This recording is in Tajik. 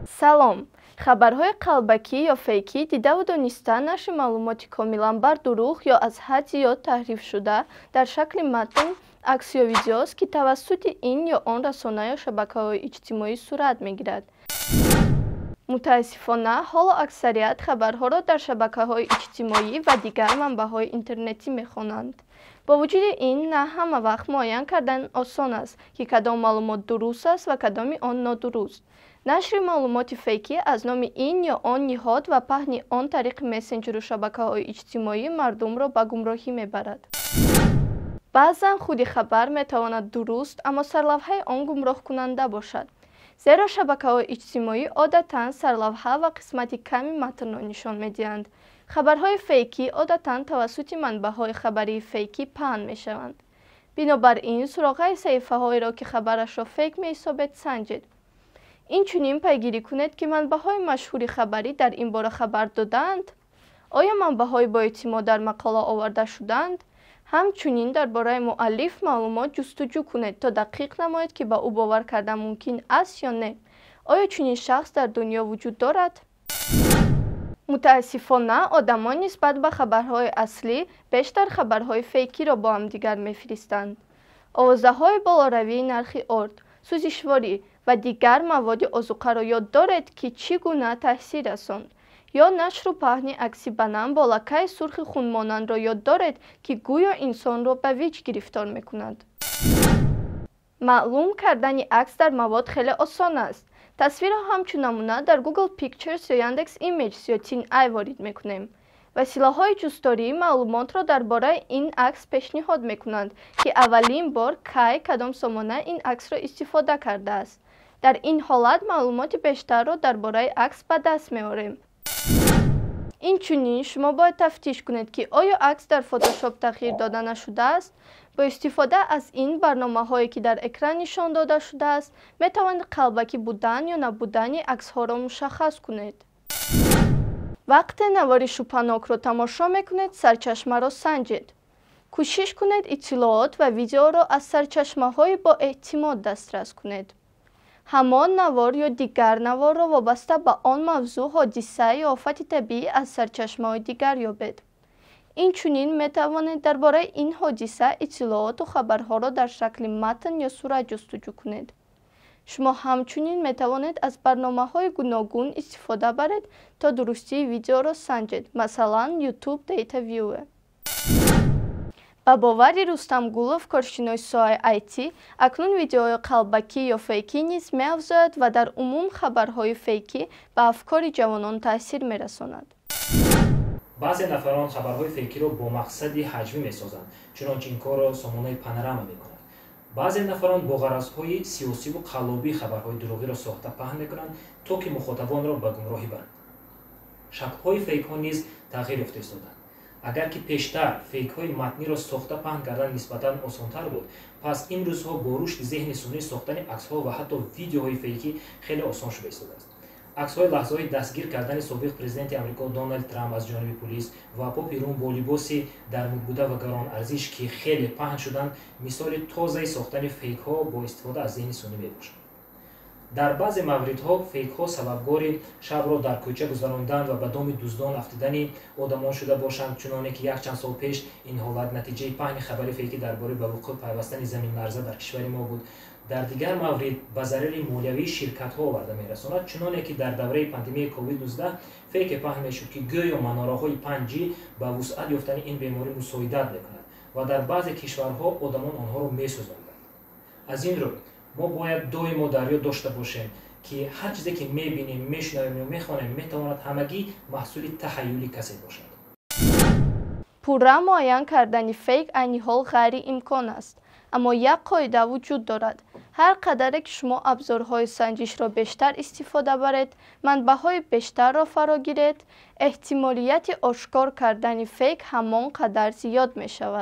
Салом! Хабарҳои қалбакӣ ё фейкӣ дидаву дониста нашри маълумоти комилан бардурӯғ ё аз ҳад зиёд таҳрифшуда дар шакли матн, акс ё видеост, ки тавассути ин ё он расона ё шабакаҳои иҷтимоӣ сурат мегирад. Мутаассифона, ҳоло аксарият хабарҳоро дар шабакаҳои иҷтимоӣ ва дигар манбаъҳои интернетӣ мехонанд. Бо вуҷуди ин, на ҳама вақт муайян кардан осон аст, ки кадом маълумот дуруст аст ва кадоми он нодуруст. Нашри маълумоти фейкӣ аз номи ин ё он ниҳод ва паҳни он тариқи мессенҷеру шабакаҳои иҷтимоӣ мардумро ба гумроҳӣ мебарад. Баъзан худи хабар метавонад дуруст, аммо сарлавҳаи он гумроҳкунанда бошад. Зеро шабакаҳои иҷтимоӣ одатан сарлавҳа ва қисмати ками матнро нишон медиҳанд. Хабарҳои фейкӣ одатан тавассути манбаъҳои хабарии фейкӣ паҳн мешаванд. Бинобар ин, суроғаи саҳифаҳоеро, ки хабарашро фейк меҳисобед, санҷед. Инчунин пайгирӣ кунед, ки манбаъҳои машҳури хабарӣ дар ин бора хабар додаанд? Оё манбаъҳои боэътимод дар мақола оварда шудаанд? Ҳамчунин дар бораи муаллиф маълумот ҷустуҷӯ кунед, то дақиқ намоед, ки ба ӯ бовар кардан мумкин аст ё не. Оё чунин шахс дар дунё вуҷуд дорад? Мутаассифона, одамон нисбат ба хабарҳои аслӣ бештар хабарҳои фейкиро бо ҳамдигар мефиристанд. Овозаҳои болоравии нархи орд, сӯзишворӣ ва дигар маводи озуқаро ёд доред, ки чӣ гуна таъсир расонд? Ё нашру паҳни акси банан бо лакаи сурхи хунмонандро ёд доред, ки гӯё инсонро ба ВИЧ гирифтор мекунад? Маълум кардани акс дар мавод хеле осон аст. Тасвирро ҳамчун намуна дар Google Pictures ё Yandex Images ё TinEye ворид мекунем. Василаҳои ҷустторӣ маълумотро дар бораи ин акс пешниҳод мекунанд, ки аввалин бор кай кадом сомона ин аксро истифода кардааст. Дар ин ҳолат маълумоти бештарро дар бораи акс ба даст меорем. Инчунин шумо бояд тафтиш кунед, ки оё акс дар Фотошоп тағйир дода нашудааст. Бо истифода аз ин барномаҳое, ки дар экран нишон дода шудааст, метавонед қалбакӣ будан ё набудани аксҳоро мушаххас кунед. Вақте навори шубҳанокро тамошо мекунед, сарчашмаро санҷед. Кӯшиш кунед иттилоот ва видеоро аз сарчашмаҳои боэътимод дастрас кунед. Ҳамон навор ё дигар наворро вобаста ба он мавзӯъ, ҳодиса ё офати табиӣ аз сарчашмаҳои дигар ёбед. Инчунин метавонед дар бораи ин ҳодиса иттилооту хабарҳоро дар шакли матн ё сурат ҷустуҷӯ кунед. Шумо ҳамчунин метавонед аз барномаҳои гуногун истифода баред, то дурустии видеоро санҷед, масалан, YouTube Data Viewer. Ба бовари Рустам Гулов, коршиноси соҳаи IT, акнун видеоҳои қалбакӣ ё фейкӣ низ меафзояд ва дар умум хабарҳои фейкӣ ба афкори ҷавонон таъсир мерасонад. Баъзе нафарон хабарҳои фейкиро бо мақсади ҳаҷвӣ месозанд, чунончи ин корро сомонаи Панорама мекунад. Баъзе нафарон бо ғаразҳои сиёсиву қаллобӣ хабарҳои дурӯғиро сохта паҳн мекунанд, то ки мухотабонро ба гумроҳӣ баранд. Шаклҳои фейкҳо низ тағйир ёфта истоданд. Агар ки пештар фейкҳои матниро сохта паҳн кардан нисбатан осонтар буд, пас имрӯзҳо бо рушди зеҳни сунъӣ сохтани аксҳо ва ҳатто видеоҳои фейкӣ хеле осон шуда истодааст. Аксҳои лаҳзаҳои дастгир кардани собиқ президенти Амрико Доналд Трамп аз ҷониби пулис ва попи Рум бо либоси дармудбуда ва гаронарзиш, ки хеле паҳн шуданд, мисоли тозаи сохтани фейкҳо бо истифода аз зеҳни сунъӣ мебошанд. Дар баъзе мавридҳо фейкҳо сабабгори шабро дар кӯча гузарондан ва ба доми дуздон афтидани одамон шуда бошанд, чуноне ки якчанд сол пеш ин ҳолат натиҷаи паҳни хабари фейкӣ дар бораи ба вуқӯъ пайвастани заминларза дар кишвари мо буд. Дар дигар маврид ба зарари молиявии ширкатҳо оварда мерасонад, чуноне ки дар давраи пандемияи COVID-19 фейке паҳн мешуд, ки гӯё манораҳои 5G ба вусъат ёфтани ин беморӣ мусоидат мекунад ва дар баъзе кишварҳо одамон онҳоро месӯзонданд. Аз ин рӯ мо бояд доимо дар ёд дошта бошем, ки ҳар чизе ки мебинем, мешунавем ё мехонем, метавонад ҳамагӣ маҳсули таҳайюли касе бошад. Пурра муайян кардани фейк айни ҳол ғайриимкон аст, аммо як қоида вуҷуд дорад. Ҳар қадаре ки шумо абзорҳои санҷишро бештар истифода баред, манбаъҳои бештарро фаро гиред, эҳтимолияти ошкор кардани фейк ҳамон қадар зиёд мешавад.